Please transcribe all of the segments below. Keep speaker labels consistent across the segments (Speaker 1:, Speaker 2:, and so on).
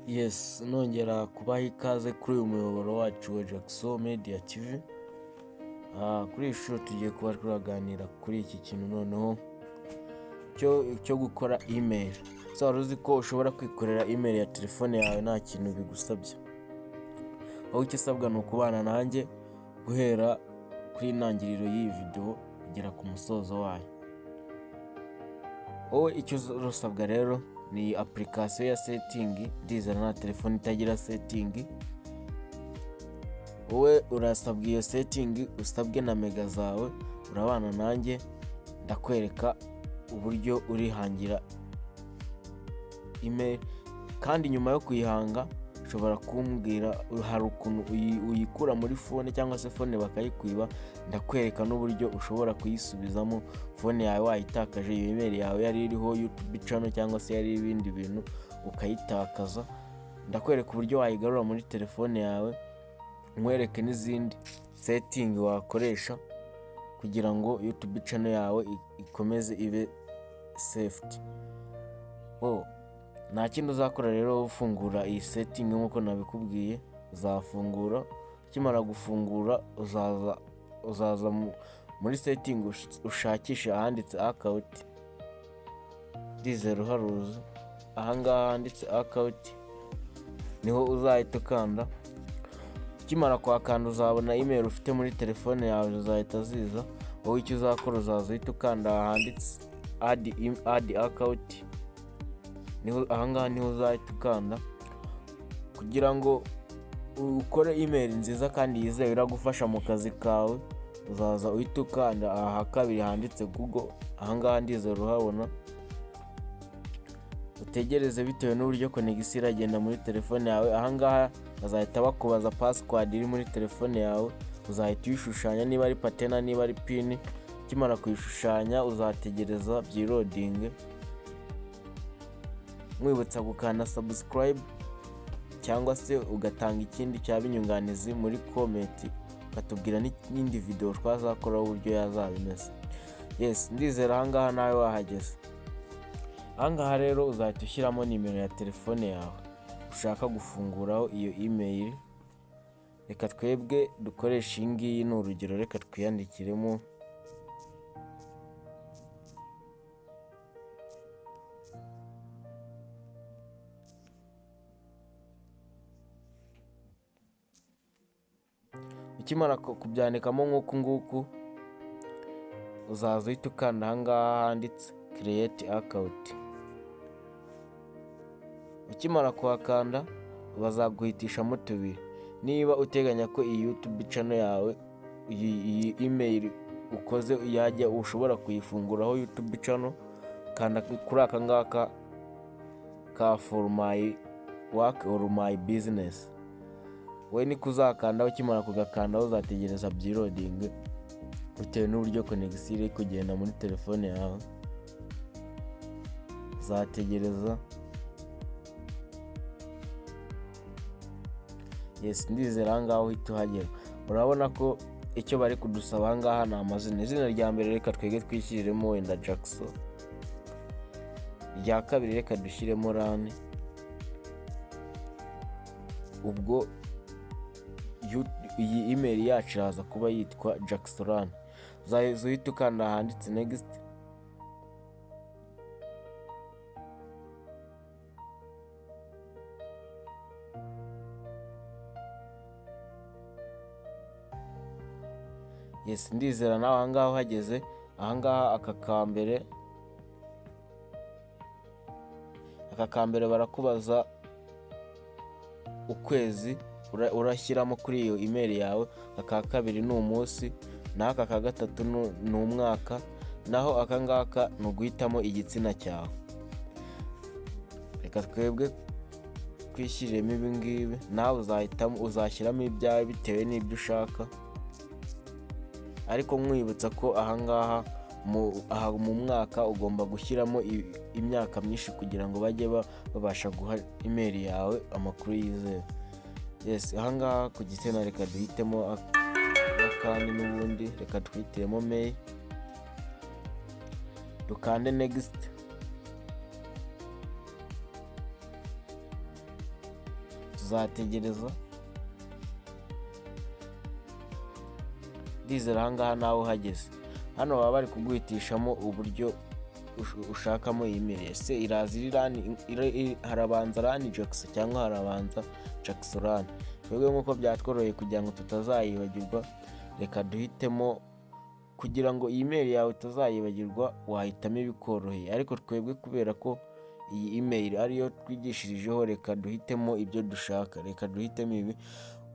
Speaker 1: Yes, nongera kubaha ikaze kuri uyu muyoboro wacu wa Jackson Media TV. Kuri iyi shuro tugiye kuba turaganira kuri iki kintu noneho cyo gukora email. So wari uzi ko ushobora kwikorera email ya telefone yawe nta kintu bigusabye? Wowe icyo usabwa ni ukubana nanjye guhera kuri intangiriro y'iyi video kugera ku musozo wayo. Wowe icyo urasabwa rero ni application ya setting. Ndizera nta telefone itagira setting. Wowe urasabwa iyo setting, usabwe na mega zawe. Urabana nanjye, ndakwereka uburyo urihangira email, kandi nyuma yo kuyihanga ushobora kumbwira hari ukuntu uyikura muri phone cyangwa se phone bakayikwiba. Ndakwereka n'uburyo ushobora kuyisubizamo phone yawe wayitakaje, iyo email yawe yari iriho YouTube channel cyangwa se yari ibindi bintu ukayitakaza. Ndakwereka uburyo wayigarura muri telefone yawe, nkwereke n'izindi setting wakoresha kugira ngo YouTube channel yawe ikomeze ibe safety. Oh, nta kindi uzakora rero, ufungura iyi setting nk'uko nabikubwiye. Uzafungura, ukimara gufungura uzaza muri setting, ushakishe ahanditse account. Ndizera uharuzi. Ahangaha handitse account niho uzahita ukanda. Ukimara kuhakanda uzabona email ufite muri telefone yawe zizahita ziza. Wowe icyo uzakora, uzaza uhita ukanda ahanditse add account. Niho ahangaha niho uzahita ukanda kugira ngo ukore email nziza kandi yizewe iragufasha mu kazi kawe. Uzaza uhita ukanda aha kabiri handitse Google. Ahangaha ndizera uhabona. Utegereze bitewe n'uburyo connection iragenda muri telefone yawe. Ahangaha bazahita bakubaza password iri muri telefone yawe, uzahita uyishushanya, niba ari pattern, niba ari PIN. Ukimara kuyishushanya uzategereza byiloadinge. Nkwibutsa gukanda subscribe cyangwa se ugatanga ikindi cyaba inyunganizi muri comment, ukatubwira n'indi video twazakoraho uburyo yazaba imeze. Yes, ndizera ahangaha nawe wahageze. Ahangaha rero uzahita ushyiramo nimero ya telefone yawe ushaka gufunguraho iyo email. Reka twebwe dukoreshe iyi ngiyi, ni urugero. Reka twiyandikiremo. Ukimara kubyandikamo nk'uku nguku, uzaza uhita ukanda ahangaha handitse create account. Ukimara kuhakanda bazaguhitishamo tubiri. Niba uteganya ko iyi YouTube channel yawe, iyi email ukoze yajya ushobora kuyifunguraho YouTube channel, kanda kuri aka ngaka ka for my work or my business. Wowe niko uzakandaho. Ukimara kugakandaho uzategereza byiloadinge bitewe n'uburyo connection iri kugenda muri telefone yawe. Uzategereza. Yes, ndizera ahangaha uhita uhagera. Urabona ko icyo bari kudusaba ahangaha ni amazina. Izina rya mbere reka twege twishyiriremo wenda Jackson, irya kabiri reka dushyiremo Rani. Ubwo iyi email yacu iraza kuba yitwa Jackson. Uzahita uhita ukanda ahanditse next. Yes, ndizera nawe ahangaha uhageze. Ahangaha aka kambere barakubaza ukwezi urashyiramo kuri iyo email yawe, aka kabiri ni umunsi, naho aka ka gatatu ni umwaka, naho aka ngaka ni uguhitamo igitsina cyawe. Reka twebwe twishyiriremo ibi ngibi, nawe uzahitamo, uzashyiramo ibyawe bitewe n'ibyo ushaka. Ariko nkwibutsa ko ahangaha aha mu mwaka ugomba gushyiramo imyaka myinshi kugira ngo bajye babasha guha email yawe amakuru yizewe. Yes, ahangaha ku gitsina reka duhitemo akandi, n'ubundi reka twihitiremo male, dukande next. Tuzategereza. Ndizera ahangaha nawe uhageze. Hano baba bari kuguhitishamo uburyo ushakamo email. Ese iraza iri run, harabanza run Jackson cyangwa harabanza Jackson? Twebwe nk'uko byatworoheye, kugira ngo tutazayibagirwa, reka duhitemo. Kugira ngo iyi email yawe utazayibagirwa, wahitamo ibikoroheye, ariko twebwe kubera ko iyi email ariyo twigishirijeho, reka duhitemo ibyo dushaka. Reka duhitemo ibi.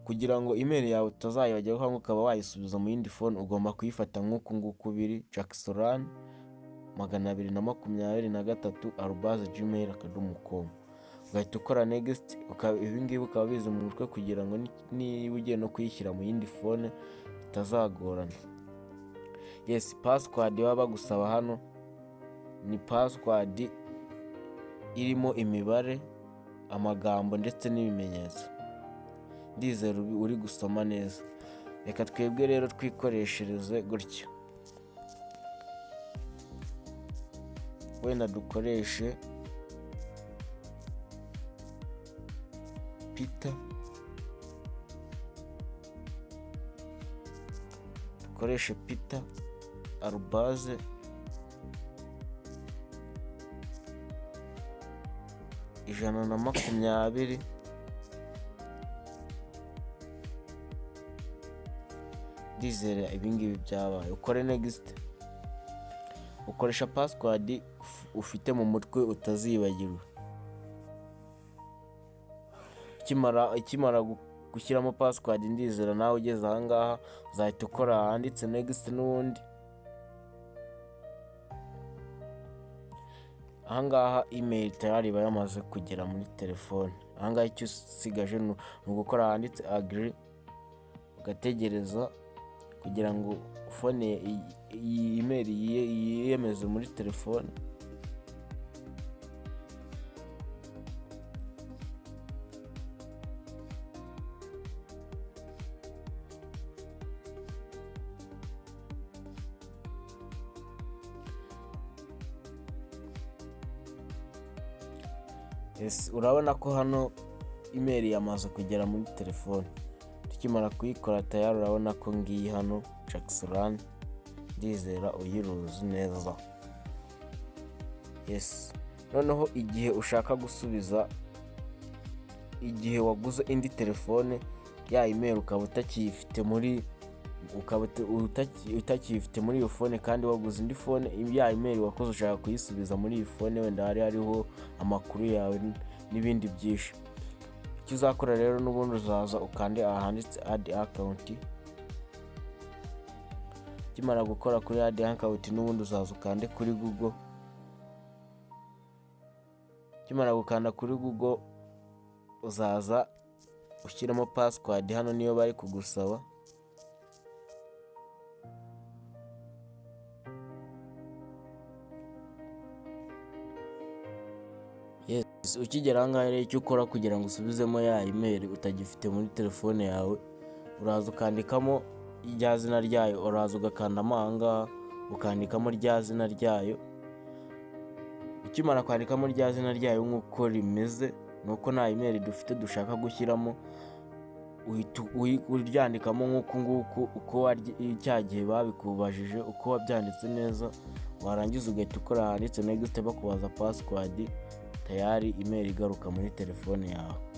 Speaker 1: Kugira ngo email yawe utazayibagirwa cyangwa ukaba wayisubiza mu yindi phone, ugomba kuyifata nk'uku nguku biri: jackson223@gmail.com, ugahita ukora next. Ibi ngibi ukaba bizi mu mutwe kugira ngo niba ugiye no kuyishyira mu yindi phone bitazagorana. Yes, password baba bagusaba hano ni password irimo imibare, amagambo ndetse n'ibimenyetso. Ndizera uri gusoma neza. Reka twebwe rero twikoreshereze gutya, wenda dukoreshe Peter, dukoreshe Peter arobase 120. Ndizera ibingibi byabaye. Ukore next. Ukoresha password ufite mu mutwe utazibagirwa. Ukimara gushyiramo password, ndizera nawe ugeze ahangaha, uzahita ukora ahanditse next. N'ubundi ahangaha email tayari iba yamaze kugera muri telefone. Ahangaha icyo usigaje ni ugukora ahanditse agree, ugategereza kugira ngo phone iyi email yiyemeze muri telefone. Yes, urabona ko hano email yamaze kugera muri telefone tukimara kuyikora. Tayari urabona ko ngiyi hano Jackson, ndizera uyiruzi neza. Yes, noneho igihe ushaka gusubiza, igihe waguze indi telefone, ya email ukaba utakiyifite muri iyo phone kandi waguze indi phone, ya email wakoze ushaka kuyisubiza muri iyi phone, wenda hari hariho amakuru yawe n'ibindi byinshi, icyo uzakora rero n'ubundi uzaza ukande aha handitse add account. Ukimara gukora kuri add account, n'ubundi uzaza ukande kuri Google. Ukimara gukanda kuri Google, uzaza ushyiremo password hano, niyo bari kugusaba. Yes, ukigera aha ngaha rero, icyo ukora kugira ngo usubizemo ya email utagifite muri telefone yawe, uraza ukandikamo rya zina ryayo. Uraza ugakandamo aha ngaha, ukandikamo rya zina ryayo. Ukimara kwandikamo rya zina ryayo nk'uko rimeze, ni uko nta email dufite dushaka gushyiramo, uhita uryandikamo nk'uku nguku uko cya gihe babikubajije, uko wabyanditse neza. Warangiza ugahita ukora ahanditse next, bakubaza password. Tayari email igaruka muri telefone yawe.